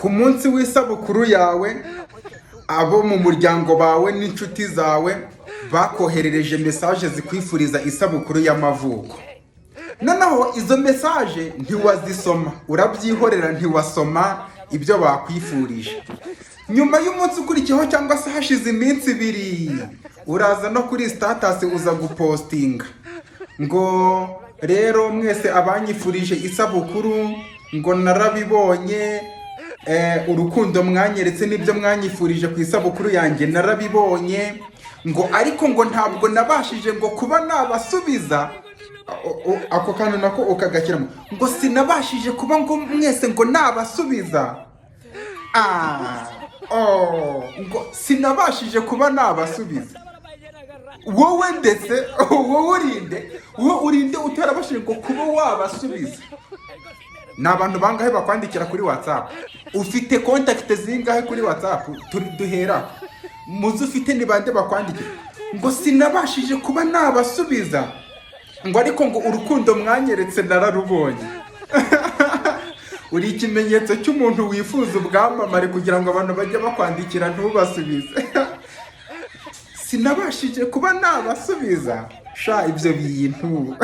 Ku munsi w'isabukuru yawe, abo mu muryango bawe n'inshuti zawe bakoherereje message zikwifuriza isabukuru y'amavuko. Noneho izo message ntiwazisoma, urabyihorera, ntiwasoma ibyo bakwifurije. Nyuma y'umunsi ukurikiyeho cyangwa se hashize iminsi 2, uraza no kuri status uza gupostinga ngo: "Rero mwese abanyifurije isabukuru, ngo narabibonye, urukundo mwanyeretse n'ibyo mwanyifurije ku isabukuru yanjye narabibonye", ngo ariko ngo ntabwo nabashije ngo kuba nabasubiza. Ako kantu nako ukagashyiramo ngo sinabashije kuba ngo mwese ngo nabasubiza. Oh, ngo sinabashije kuba nabasubiza. Wowe ndetse wowe urinde, wowe urinde utarabashije ngo kuba wabasubiza? Ni abantu bangahe bakwandikira kuri WhatsApp? Ufite contact zingahe kuri WhatsApp? Turi duhera muzo ufite, ni bande bakwandikira? Ngo sinabashije kuba nabasubiza, ngo ariko ngo urukundo mwanyeretse nararubonye. Uri ikimenyetso cy'umuntu wifuza ubwamamare kugira ngo abantu bajye bakwandikira ntubasubize. Sinabashije kuba nabasubiza. Sha, ibyo bintu.